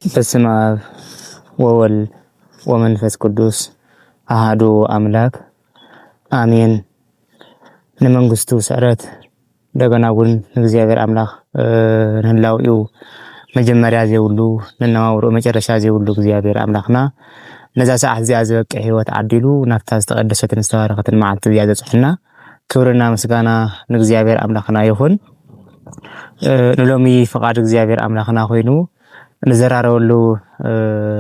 በስመ አብ ወወልድ ወመንፈስ ቅዱስ አሃዱ አምላክ አሜን። ንመንግስቱ ስዕረት እንደገና እውን ንእግዚኣብሔር ኣምላኽ ንህላውኡ መጀመርያ ዘይብሉ፣ ንነባብርኡ መጨረሻ ዘይብሉ እግዚኣብሔር ኣምላኽና ነዛ ሰዓት እዚኣ ዝበቅዕ ህይወት ዓዲሉ ናብታ ዝተቐደሰትን ዝተባረኸትን መዓልቲ እዚኣ ዘብጽሐና ክብርና ምስጋና ንእግዚኣብሔር ኣምላኽና ይኹን። ንሎሚ ፍቓድ እግዚኣብሔር ኣምላኽና ኮይኑ ንዘራረበሉ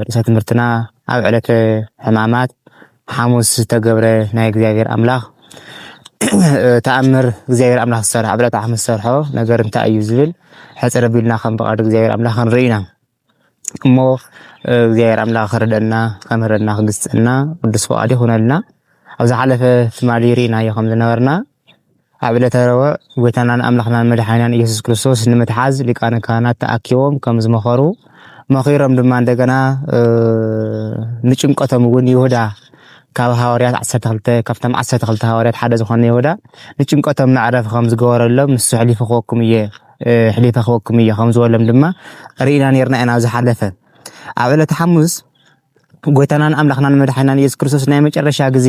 ርእሰ ትምህርትና ኣብ ዕለተ ሕማማት ሓሙስ ዝተገብረ ናይ እግዚኣብሔር ኣምላኽ ተኣምር እግዚኣብሔር ኣምላኽ ዝሰርሖ፣ ኣብ ዕለተ ሓሙስ ዝሰርሖ ነገር እንታይ እዩ ዝብል ሕጽር ኣቢልና ከም ፍቓድ እግዚኣብሔር ኣምላኽ ክንርኢ ኢና። እሞ እግዚኣብሔር ኣምላኽ ክርደና፣ ከምህረና፣ ክግስጸና ቅዱስ ፍቓድ ይኹነልና። ኣብ ዝሓለፈ ትማሊ ርኢናዮ ከም ዝነበርና ኣብ ዕለተ ረቡዕ ጎይታናን ኣምላኽናን መድሓኒናን ኢየሱስ ክርስቶስ ንምትሓዝ ሊቃነ ካህናት ተኣኪቦም ከም ዝመኸሩ፣ መኺሮም ድማ እንደገና ንጭንቀቶም እውን ይሁዳ ካብ ሃዋርያት ዓሰርተ ክልተ፣ ካብቶም ዓሰርተ ክልተ ሃዋርያት ሓደ ዝኾነ ይሁዳ ንጭንቀቶም መዕረፊ ከም ዝገበረሎም፣ ንሱ ኣሕሊፈ ክህበኩም እየ፣ ኣሕሊፈ ክህበኩም እየ ከም ዝበሎም ድማ ርኢና ነርና ኢና። ኣብ ዝሓለፈ ኣብ ዕለተ ሓሙስ ጎይታናን ኣምላኽናን መድሓኒናን ኢየሱስ ክርስቶስ ናይ መጨረሻ ግዜ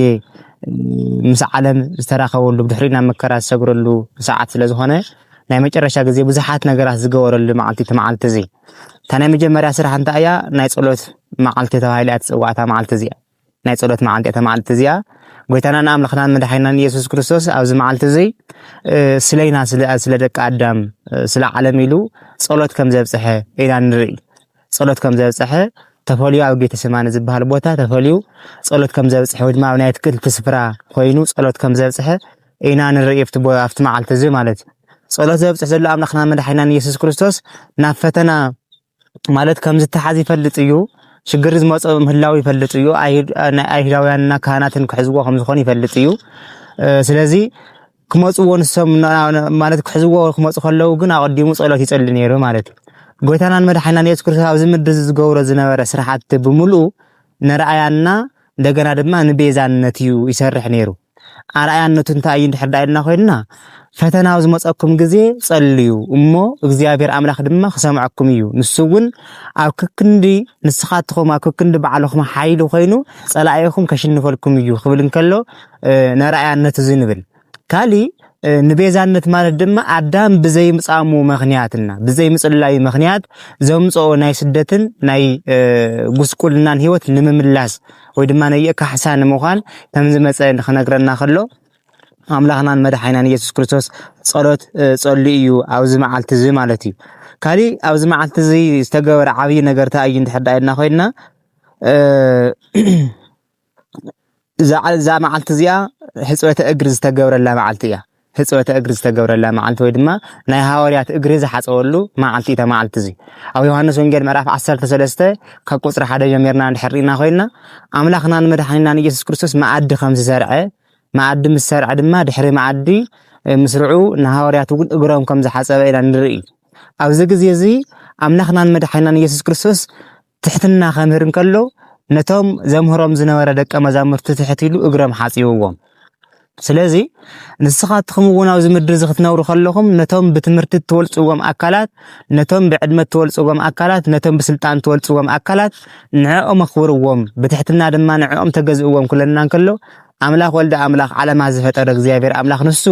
ምስ ዓለም ዝተራኸበሉ፣ ብድሕሪኡ ናብ መከራ ዝሰግረሉ ሰዓት ስለ ዝኾነ ናይ መጨረሻ ግዜ ብዙሓት ነገራት ዝገበረሉ መዓልቲ እቲ መዓልቲ እዚ። እታ ናይ መጀመርያ ስራሕ እንታይ እያ? ናይ ጸሎት መዓልቲ ተባሂላ እያ ትጽዋዕ እታ መዓልቲ እዚኣ። ናይ ጸሎት መዓልቲ እያ እታ መዓልቲ እዚኣ። ጎይታናን ኣምላኽናን መድሓኒናን ኢየሱስ ክርስቶስ ኣብዚ መዓልቲ እዚ ስለይና ስለ ደቂ ኣዳም ስለ ዓለም ኢሉ ጸሎት ከም ዘብጽሐ ኢና ንርኢ። ጸሎት ከም ዘብጽሐ ተፈልዩ ኣብ ጌተሰማኒ ዝበሃል ቦታ ተፈልዩ ጸሎት ከም ዘብጽሐ ወይ ድማ ኣብ ናይ ኣትክልቲ ስፍራ ኮይኑ ጸሎት ከም ዘብጽሐ ኢና ንርኢ ኣብቲ ቦ-፣ ኣብቲ መዓልቲ እዚ ማለት እዩ። ጸሎት ዘብጽሕ ዘሎ ኣምላኽና መድሓኒናን ኢየሱስ ክርስቶስ ናብ ፈተና ማለት ከም ዝተሓዝ ይፈልጥ እዩ። ሽግር ዝመጾ ምህላው ይፈልጥ እዩ። ኣይሁድ-፣ ናይ ኣይሁዳውያንና ካህናትን ክሕዝዎ ከም ዝኾኑ ይፈልጥ እዩ። እ፣ ስለዚ ክመጽዎ ንሶም ና-፣ ና-፣ ማለት ክሕዝዎ ክመጹ ከለዉ ግን ኣቐዲሙ ጸሎት ይጸሊ ነይሩ ማለት እዩ። ጎይታናን መድሓኒናን ኢየሱስ ክርስቶስ ኣብዚ ምድሪ እዚ ዝገብሮ ዝነበረ ስራሓቲ ብምሉኡ ንርኣያና እንደገና ድማ ንቤዛነት እዩ ይሰርሕ ነይሩ። ኣርኣያነቱ እንታይ እዩ እንድሕር ደኣ ኢልና ኮይንና፣ ፈተና ኣብ ዝመጸኩም ግዜ ጸልዩ እሞ እግዚኣብሔር ኣምላኽ ድማ ክሰምዐኩም እዩ። ንሱ እውን ኣብ ክክንዲ ንስኻትኹም ኣብ ክክንዲ ባዕልኹም ሓይሊ ኮይኑ ጸላኢኹም ከሽንፈልኩም እዩ ክብል እንከሎ፣ እ፣ ነርኣያነት እዚ ንብል። ካሊእ፣ እ፣ ንቤዛነት ማለት ድማ ኣዳም ብዘይምጻሙ ምኽንያትና ብዘይምጽላዩ ምኽንያት ዘምጽኦ ናይ ስደትን ናይ፣ እ፣ ጉስቁልናን ህይወት ንምምላስ ወይ ድማ ነየካሕሳ ንምዃን ከም ዝመጸ ንኽነግረና ከሎ፣ ኣምላኽናን መድሓኒናን ኢየሱስ ክርስቶስ ጸሎት፣ እ፣ ጸልዩ እዩ ኣብዚ መዓልቲ እዚ ማለት እዩ። ካሊእ ኣብዚ መዓልቲ እዚ ዝተገበረ ዓብዪ ነገር እንታይ እዩ እንድሕር ደኣ ኢልና ኮይንና፣ እ፣ እዛ፣ እዛ መዓልቲ እዚኣ ሕጽበተ እግሪ ዝተገብረላ መዓልቲ እያ። ሕጽበተ እግሪ ዝተገብረላ መዓልቲ ወይ ድማ ናይ ሃዋርያት እግሪ ዝሓጸበሉ መዓልቲ እታ መዓልቲ እዚ። ኣብ ዮሃንስ ወንጌል ምዕራፍ ዓሰርተ ሰለስተ ካብ ቁጽሪ ሓደ ጀሚርና እንድሕር ርኢና ኮይንና፣ ኣምላኽናን መድሓኒናን ኢየሱስ ክርስቶስ መኣዲ ከም ዝሰርዐ፣ መኣዲ ምስ ሰርዐ ድማ ድሕሪ መኣዲ፣ እ፣ ምስርዑ ንሃዋርያት እውን እግሮም ከም ዝሓጸበ ኢና ንርኢ። ኣብዚ ግዜ እዚ ኣምላኽናን መድሓኒናን ኢየሱስ ክርስቶስ ትሕትና ከምህር እንከሎ፣ ነቶም ዘምህሮም ዝነበረ ደቀ መዛሙርቲ ትሕት ኢሉ እግሮም ሓጺብዎም። ስለዚ ንስኻትኹም እውን ኣብዚ ምድሪ እዚ ክትነብሩ ከለኹም፣ ነቶም ብትምህርቲ እትበልጽዎም ኣካላት፣ ነቶም ብዕድመ እትበልጽዎም ኣካላት፣ ነቶም ብስልጣን እትበልጽዎም ኣካላት፣ ንዕኦም ኣኽብርዎም፣ ብትሕትና ድማ ንዕኦም ተገዝእዎም ክብለና እንከሎ፣ ኣምላኽ ወልደ ኣምላኽ፣ ዓለማት ዝፈጠረ እግዚኣብሔር ኣምላኽ ንሱ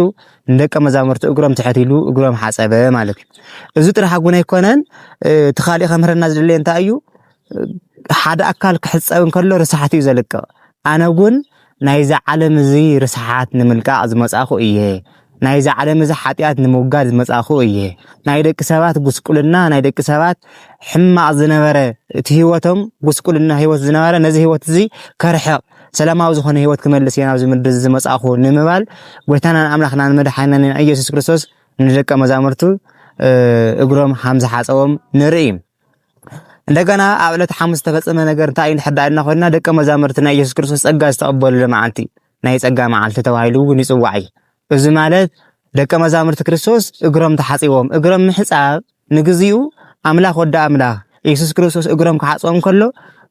ንደቀ መዛሙርቲ እግሮም ትሕት ኢሉ እግሮም ሓጸበ ማለት እዩ። እዚ ጥራሕ እውን ኣይኮነን፣ እ፣ እቲ ካሊእ ከምህረና ዝደለየ እንታይ እዩ? ሓደ ኣካል ክሕጸብ እንከሎ ርስሓት እዩ ዘልቅቕ። ኣነ እውን ናይዚ ዓለም እዚ ርስሓት ንምልቃቕ ዝመጻኹ እየ። ናይዚ ዓለም እዚ ሓጢኣት ንምውጋድ ዝመጻኹ እየ። ናይ ደቂ ሰባት ጉስቁልና፣ ናይ ደቂ ሰባት ሕማቕ ዝነበረ፣ እቲ ህይወቶም ጉስቁልና ህይወት ዝነበረ፣ ነዚ ህይወት እዚ ከርሕቕ፣ ሰላማዊ ዝኾነ ህይወት ክመልስ እየ ናብዚ ምድሪ እዚ ዝመጻኹ ንምባል፣ ጎይታናን ኣምላኽናን መድሓኒናን ኢየሱስ ክርስቶስ ንደቀ መዛሙርቱ፣ እ፣ እግሮም ሃም ዝሓጸቦም ንርኢ። እንደገና ኣብ ዕለተ ሓሙስ ዝተፈጸመ ነገር እንታይ እዩ እንድሕር ደኣ ኢልና ኮይንና፣ ደቀ መዛሙርቲ ናይ ኢየሱስ ክርስቶስ ጸጋ ዝተቐበሉሉ መዓልቲ፣ ናይ ጸጋ መዓልቲ ተባሂሉ እውን ይጽዋዕ እዩ። እዚ ማለት ደቀ መዛሙርቲ ክርስቶስ እግሮም ተሓጺቦም። እግሮም ምሕጻብ ንግዚኡ ኣምላኽ ወዲ ኣምላኽ ኢየሱስ ክርስቶስ እግሮም ክሓጽቦም ከሎ፣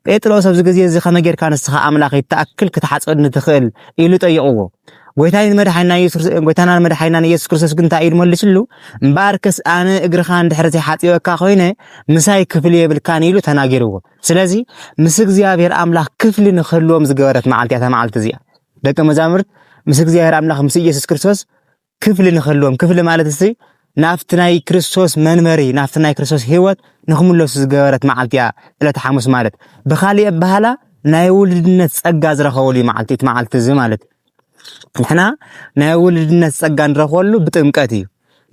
ጴጥሮስ ኣብዚ ግዜ እዚ ከመይ ጌርካ ንስኻ ኣምላኽ ይተኣክል ክትሓጽበኒ ትኽእል? ኢሉ ጠይቕዎ። ጎይታይን መድሓኒና ኢየሱስ ክርስ-፣ ጎይታናን መድሓኒናን ኢየሱስ ክርስቶስ ግን እንታይ ኢሉ መሊስሉ? "እምበኣርከስ ኣነ እግርኻ እንድሕር ዘይሓጺበካ ኮይነ ምሳይ ክፍሊ የብልካን" ኢሉ ተናጊርዎ። ስለዚ ምስ እግዚኣብሔር ኣምላኽ ክፍሊ ንክህልዎም ዝገበረት መዓልቲ እያ እታ መዓልቲ እዚኣ። ደቀ መዛሙርት ምስ እግዚኣብሔር ኣምላኽ ምስ ኢየሱስ ክርስቶስ ክፍሊ ንክህልዎም፣ ክፍሊ ማለት እዚ ናብቲ ናይ ክርስቶስ መንበሪ፣ ናብቲ ናይ ክርስቶስ ህይወት ንክምለሱ ዝገበረት መዓልቲ እያ ዕለተ ሓሙስ ማለት። ብኻሊእ ኣበሃላ ናይ ውሉድነት ጸጋ ዝረኸበሉ እዩ መዓልቲ፣ እቲ መዓልቲ እዚ ማለት። ንሕና ናይ ውሉድነት ጸጋ ንረኽበሉ ብጥምቀት እዩ።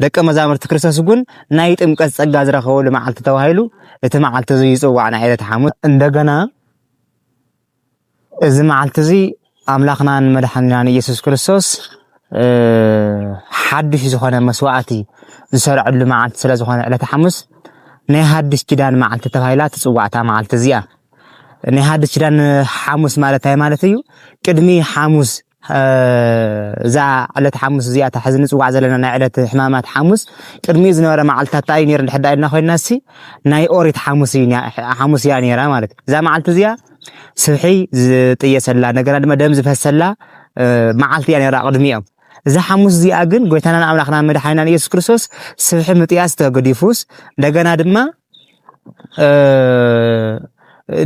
ደቀ መዛሙርቲ ክርስቶስ እውን ናይ ጥምቀት ጸጋ ዝረኸበሉ መዓልቲ ተባሂሉ እቲ መዓልቲ እዚ ይጽዋዕ፣ ናይ ዕለተ ሓሙስ። እንደገና እዚ መዓልቲ እዚ ኣምላኽናን መድሓኒናን ኢየሱስ ክርስቶስ፣ እ፣ ሓድሽ ዝኾነ መስዋዕቲ ዝሰርዐሉ መዓልቲ ስለ ዝኾነ ዕለተ ሓሙስ ናይ ሓድሽ ኪዳን መዓልቲ ተባሂላ ትጽዋዕ እታ መዓልቲ እዚኣ። ናይ ሓድሽ ኪዳን ሓሙስ ማለት እንታይ ማለት እዩ? ቅድሚ ሓሙስ፣ እ፣ እዛ ዕለት ሓሙስ እዚኣ እታ ሕዚ ንጽዋዕ ዘለና ናይ ዕለት ሕማማት ሓሙስ ቅድሚኡ ዝነበረ መዓልትታት እንታይ እዩ ነይሩ እንድሕር ዳኢልና ኮይንና ሲ ናይ ኦሪት ሓሙስ እዩ ኒያ-፣ ሓሙስ እያ ነይራ ማለት እዩ። እዛ መዓልቲ እዚኣ ስብሒ ዝጥየሰላ፣ እንደገና ድማ ደም ዝፈሰላ፣ እ፣ መዓልቲ እያ ነይራ ቅድሚኦም። እዛ ሓሙስ እዚኣ ግን ጎይታናን ኣምላኽናን መድሓኒናን ኢየሱስ ክርስቶስ ስብሒ ምጥያስ ተገዲፉስ፣ እንደገና ድማ፣ እ፣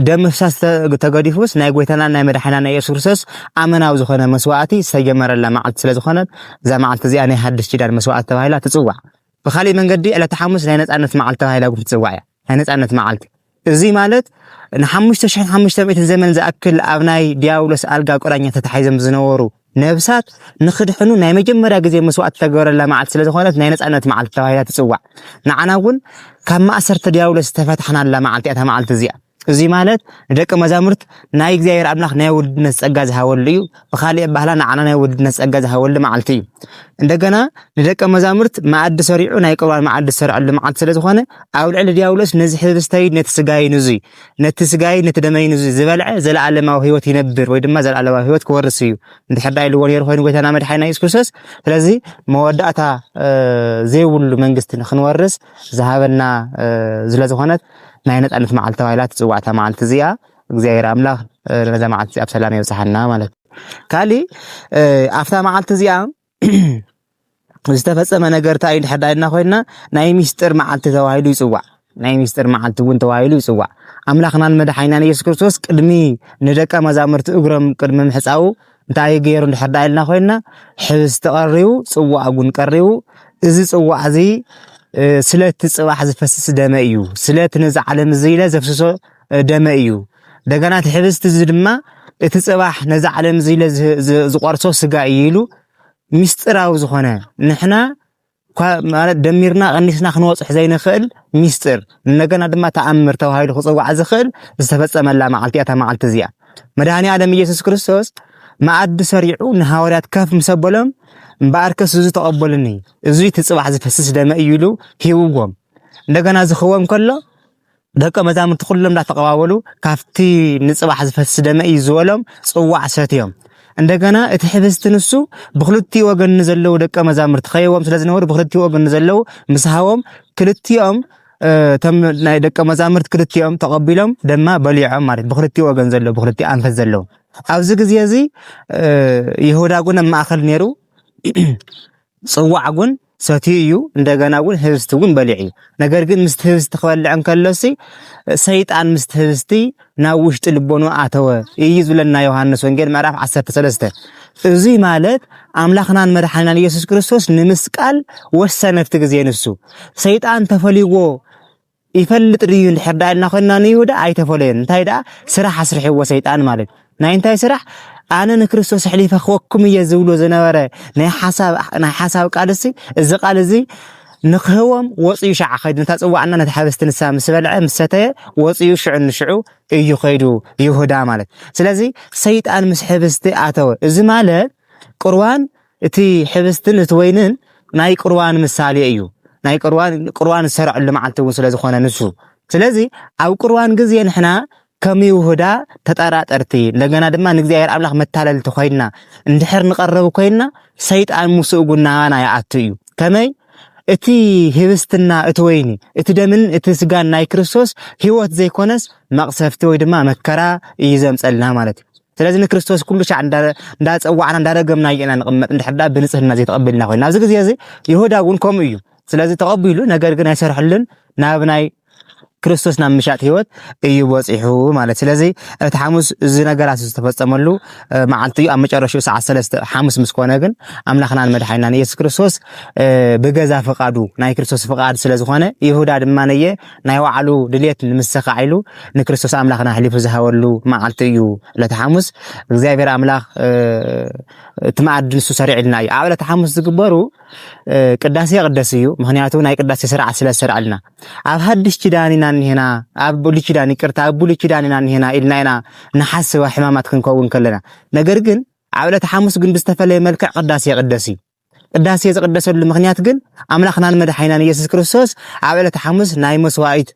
ደም ምፍሳስ ተ-፣ ተገዲፉስ፣ ናይ ጎይታናን ናይ መድሓኒናን ናይ ኢየሱስ ክርስቶስ ኣመናዊ ዝኾነ መስዋዕቲ ዝተጀመረላ መዓልቲ ስለ ዝኾነት፣ እዛ መዓልቲ እዚኣ ናይ ሓድሽ ኪዳን መስዋዕቲ ተባሂላ ትጽዋዕ። ብኻሊእ መንገዲ ዕለተ ሓሙስ ናይ ነጻነት መዓልቲ ተባሂላ እውን ትጽዋዕ እያ። ናይ ነጻነት መዓልቲ። እዚ ማለት ንሓሙሽተ ሽሕን ሓሙሽተ ሚእትን ዘመን ዝኣክል ኣብ ናይ ዲያብሎስ ኣልጋ ቁራኛ ተታሒዞም ዝነበሩ ነብሳት ንክድሕኑ ናይ መጀመርያ ግዜ መስዋዕቲ ዝተገበረላ መዓልቲ ስለ ዝኾነት ናይ ነጻነት መዓልቲ ተባሂላ ትጽዋዕ። ንዓና እውን ካብ ማእሰርቲ ዲያብሎስ ዝተፈታሕናላ መዓልቲ እያ እታ መዓልቲ እዚኣ። እዚ ማለት ንደቀ መዛሙርት ናይ እግዚኣብሔር ኣምላኽ ናይ ውልድነት ጸጋ ዝሃበሉ እዩ። ብኻሊእ ኣባህላ ንዓና ናይ ውልድነት ጸጋ ዝሃበሉ መዓልቲ እዩ። እንደገና ንደቀ መዛሙርት መኣዲ ሰሪዑ ናይ ቁርባን መኣዲ ዝሰርዐሉ መዓልቲ ስለ ዝኾነ ኣብ ልዕሊ ዲያብሎስ ነዚ ህብስተይ ነቲ ስጋይ ንዙይ፣ ነቲ ስጋይ ነቲ ደመይ ንዙይ ዝበልዐ ዘለኣለማዊ ህይወት ይነብር ወይ ድማ ዘለኣለማዊ ህይወት ክወርስ እዩ እንድሕር ዳ ኢልዎ ነይሩ ኮይኑ ጎይታና መድሓኒና ኢየሱስ ክርስቶስ። ስለዚ መወዳእታ፣ እ፣ ዘይብሉ መንግስቲ ንክንወርስ ዝሃበና፣ እ፣ ስለ ዝኾነት ናይ ነጻነት መዓልቲ ተባሂላ ትጽዋዕ እታ መዓልቲ እዚኣ። እግዚኣብሔር ኣምላኽ፣ እ፣ ነዛ መዓልቲ እዚኣ ብሰላም የብጽሓና ማለት እዩ። ካሊእ፣ እ፣ ኣብታ መዓልቲ እዚኣ ዝተፈጸመ ነገር እንታይ እዩ እንድሕር ዳኢልና ኮይንና ናይ ሚስጥር መዓልቲ ተባሂሉ ይጽዋዕ። ናይ ሚስጥር መዓልቲ እውን ተባሂሉ ይጽዋዕ። ኣምላኽናን መድሓኒናን ኢየሱስ ክርስቶስ ቅድሚ ንደቀ መዛሙርቲ እግሮም ቅድሚ ምሕጻቡ እንታይ ገይሩ እንድሕር ዳኢልና ኮይንና ሕብስቲ ቀሪቡ፣ ጽዋዕ እውን ቀሪቡ፣ እዚ ጽዋዕ እዚ፣ እ፣ ስለቲ ጽባሕ ዝፈስስ ደመ እዩ፣ ስለቲ ነዚ ዓለም እዚ ኢለ ዘፍስሶ፣ እ፣ ደመ እዩ። እንደገና እቲ ሕብስቲ እዚ ድማ እቲ ጽባሕ ነዚ ዓለም እዚ ኢለ ዝ-፣ ዝ-፣ ዝቆርሶ ስጋ እዩ ኢሉ ሚስጥራዊ ዝኾነ ንሕና እኳ ማለት ደሚርና ቀኒስና ክንወጽሕ ዘይንኽእል ሚስጥር እንደገና ድማ ተኣምር ተባሂሉ ክጽዋዕ ዝኽእል ዝተፈጸመላ መዓልቲ እያ እታ መዓልቲ እዚኣ። መድኃኔ ዓለም ኢየሱስ ክርስቶስ መኣዲ ሰሪዑ ንሃዋርያት ከፍ ምስ ኣበሎም፣ እምበኣርከስ እዚ ተቐበሉኒ፣ እዚ እቲ ጽባሕ ዝፈስስ ደመ እዩ ኢሉ ሂብዎም። እንደገና ዝኽዎም ከሎ ደቀ መዛሙርቲ ኩሎም እንዳተቐባበሉ ካብቲ ንጽባሕ ዝፈስስ ደመ እዩ ዝበሎም ጽዋዕ ሰትዮም። እንደገና እቲ ሕብስቲ ንሱ ብክልቲኡ ወገን ንዘለዉ ደቀ መዛሙርቲ ከይዎም ስለ ዝነበሩ ብክልቲኡ ወገን ንዘለዉ ምስ ሃቦም ክልቲኦም፣ እ፣ እቶም ናይ ደቀ መዛሙርቲ ክልቲኦም ተቐቢሎም ድማ በሊዖም ማለት ብክልቲኡ ወገን ዘለዉ ብክልቲኡ ኣንፈት ዘለዉ። ኣብዚ ግዜ እዚ፣ እ፣ ይሁዳ እውን ኣብ ማእከል ነይሩ። ጽዋዕ እውን ሰትዩ እዩ፣ እንደገና እውን ህብስቲ እውን በሊዑ እዩ። ነገር ግን ምስቲ ህብስቲ ክበልዕ እንከሎሲ ሰይጣን ምስቲ ህብስቲ ናብ ውሽጢ ልቦኑ ኣተወ እዩ ዝብለና ዮሃንስ ወንጌል ምዕራፍ ዓሰርተ ሰለስተ። እዚ ማለት ኣምላኽናን መድሓኒናን ኢየሱስ ክርስቶስ ንምስቃል ወሰነ ኣብቲ ግዜ ንሱ። ሰይጣን ተፈልይዎ ይፈልጥ ድዩ እንድሕር ደኣ ኢልና ኮይንና ንይሁዳ ኣይተፈለዮን። እንታይ ደኣ ስራሕ ኣስርሕዎ ሰይጣን ማለት። ናይ እንታይ ስራሕ? ኣነ ንክርስቶስ ኣሕሊፈ ክወኩም እየ ዝብሎ ዝነበረ ናይ ሓሳብ፣ ናይ ሓሳብ ቃል እሲ፣ እዚ ቃል እዚ ንክህቦም ወፂኡ ሸዓ ከይዱ ነታ ጽዋዕና ነታ ሕብስቲ ንሳ ምስ በልዐ ምስ ሰተየ ወፂኡ ሽዑ ንሽዑ እዩ ከይዱ ይሁዳ ማለት። ስለዚ ሰይጣን ምስ ሕብስቲ ኣተወ። እዚ ማለት ቁርባን እቲ ሕብስትን እቲ ወይንን ናይ ቁርባን ምሳሌ እዩ። ናይ ቁርባን፣ ቁርባን ዝሰርዐሉ መዓልቲ እውን ስለ ዝኾነ ንሱ። ስለዚ ኣብ ቁርባን ግዜ ንሕና ከም ይሁዳ ተጠራጠርቲ፣ እንደገና ድማ ንእግዚኣብሔር ኣምላኽ መታለልቲ ኮይንና እንድሕር ንቐርብ ኮይንና፣ ሰይጣን ምስኡ እውን ናባና ይኣቱ እዩ። ከመይ? እቲ ህብስትና እቲ ወይኒ፣ እቲ ደምን እቲ ስጋን ናይ ክርስቶስ ህይወት ዘይኮነስ መቕሰፍቲ ወይ ድማ መከራ እዩ ዘምጸልና ማለት እዩ። ስለዚ ንክርስቶስ ኩሉ ሻዕ እንዳ- እንዳጸዋዕና እንዳረገምና ኢና ንቕመጥ፣ እንድሕር ዳ ብንጽህና ዘይተቐበልና ኮይና ኣብዚ ግዜ እዚ ይሁዳ እውን ከምኡ እዩ። ስለዚ ተቐቢሉ፣ ነገር ግን ኣይሰርሐሉን፣ ናብ ናይ ክርስቶስ ናብ ምሻጥ ህይወት እዩ በፂሑ ማለት። ስለዚ እቲ ሓሙስ እዚ ነገራት ዝተፈጸመሉ መዓልቲ እዩ። ኣብ መጨረሻ ሰዓት ሰለስተ ሓሙስ ምስ ኮነ ግን ኣምላኽናን መድሓኒናን ኢየሱስ ክርስቶስ ብገዛ ፍቓዱ፣ ናይ ክርስቶስ ፍቓድ ስለ ዝኾነ፣ ይሁዳ ድማ ነየ ናይ ባዕሉ ድሌት ንምስኻዕ ኢሉ ንክርስቶስ ኣምላኽና ኣሕሊፉ ዝሃበሉ መዓልቲ እዩ ዕለተ ሓሙስ። እግዚኣብሔር ኣምላኽ እቲ መኣዲ ንሱ ሰሪዕልና እዩ። ኣብ ዕለተ ሓሙስ ዝግበሩ ቅዳሴ ቅደስ እዩ። ምክንያቱ ናይ ቅዳሴ ስርዓት ስለ ዝሰርዐልና። ኣብ ሓድሽ ኪዳን ኢና እኒሄና፣ ኣብ ብሉይ ኪዳን፣ ይቅርታ፣ ኣብ ብሉይ ኪዳን ኢና እኒሄና ኢልና ኢና ንሓስበ ሕማማት ክንከውን ከለና። ነገር ግን ኣብ ዕለተ ሓሙስ ግን ብዝተፈለየ መልክዕ ቅዳሴ ቅደስ እዩ። ቅዳሴ ዝቅደሰሉ ምክንያት ግን ኣምላኽናን መድሓኒናን ኢየሱስ ክርስቶስ ኣብ ዕለተ ሓሙስ ናይ መስዋኢት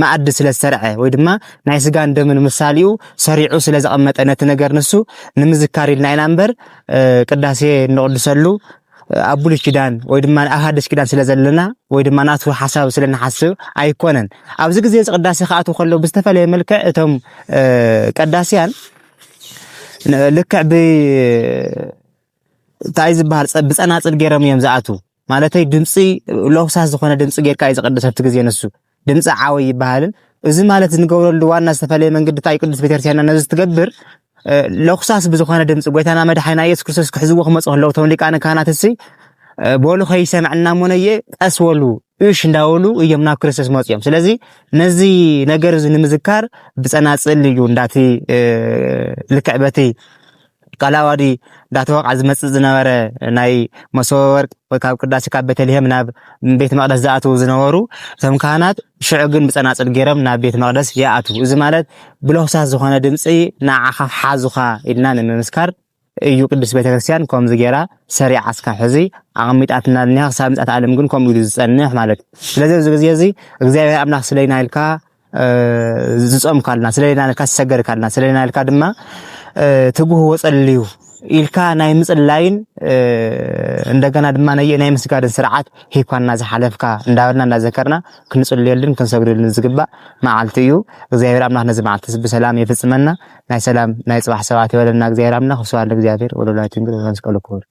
መኣዲ ስለ ዝሰርዐ፣ ወይ ድማ ናይ ስጋን ደምን ምሳሌኡ ሰሪዑ ስለ ዘቐመጠ፣ ነቲ ነገር ንሱ ንምዝካር ኢልና ኢና እምበር ቅዳሴ እንቕድሰሉ ኣብ ብሉይ ኪዳን ወይ ድማ ኣብ ሓድሽ ኪዳን ስለ ዘለና ወይ ድማ ናቱ ሓሳብ ስለ ንሓስብ ኣይኮነን። ኣብዚ ግዜ እዚ ቅዳሴ ክኣትዉ ከለዉ ብዝተፈለየ መልክዕ እቶም ቀዳስያን ልክዕ ብ እንታይ ዝበሃል ብፀናፅል ገይሮም እዮም ዝኣትዉ። ማለተይ ድምፂ ለኩሳስ ዝኾነ ድምፂ ጌርካ እዩ ዝቕደስ ኣብቲ ግዜ ንሱ። ድምፂ ዓወይ ይበሃልን። እዚ ማለት ንገብረሉ ዋና ዝተፈለየ መንገዲ እንታይ ቅድስት ቤተክርስቲያንና ነዚ ትገብር ለኩሳስ ብዝኾነ ድምፂ ጎይታና መድሓኒና ኢየሱስ ክርስቶስ ክሕዝዎ ክመፁ ከለዉ እቶም ሊቃነ ካህናት እሲ በሉ ከይሰምዐና እሞ ነየ ቀስ በሉ እሽ እንዳበሉ እዮም ናብ ክርስቶስ መፅኦም። ስለዚ ነዚ ነገር እዚ ንምዝካር ብፀናፅል እዩ እንዳቲ ልክዕ በቲ ቃለ ዓዋዲ እንዳተወቕዐ ዝመፅእ ዝነበረ ናይ መሶበ ወርቅ ወይ ካብ ቅዳሴ ካብ ቤተልሔም ናብ ቤት መቕደስ ዝኣትዉ ዝነበሩ እቶም ካህናት ሽዑ ግን ብፀናፅል ገይሮም ናብ ቤት መቕደስ ይኣትዉ። እዚ ማለት ብለኩሳስ ዝኾነ ድምፂ ንዓኻ ሓዙኻ ኢልና ንምምስካር እዩ ቅድስት ቤተክርስትያን ከምዚ ገይራ ሰሪዓ እስካብ ሕዚ ኣቐሚጣትና ዝኒሃ። ክሳብ ምፅኣት ዓለም ግን ከምኡ ኢሉ ዝፀንሕ ማለት እዩ። ስለዚ ኣብዚ ግዜ እዚ እግዚኣብሔር ኣምላኽ ስለይና ኢልካ ዝጾምካልና፣ ስለይና ኢልካ ዝሰገድካልና፣ ስለይና ኢልካ ድማ ትጉህ ወጸልዩ ኢልካ ናይ ምጽላይን እንደገና ድማ ነየ ናይ ምስጋድን ስርዓት ሂብካና ዝሓለፍካ እንዳበልና እንዳዘከርና ክንጽልየሉን ክንሰግደሉን ዝግባእ መዓልቲ እዩ። እግዚኣብሔር ኣምላኽ ነዚ መዓልቲ ብሰላም የፍጽመና። ናይ ሰላም ናይ ጽባሕ ሰባት ይበለና እግዚኣብሔር ኣምላኽ። ስብሐት ለእግዚኣብሔር ወለወላዲቱ ድንግል ወለመስቀሉ ክቡር።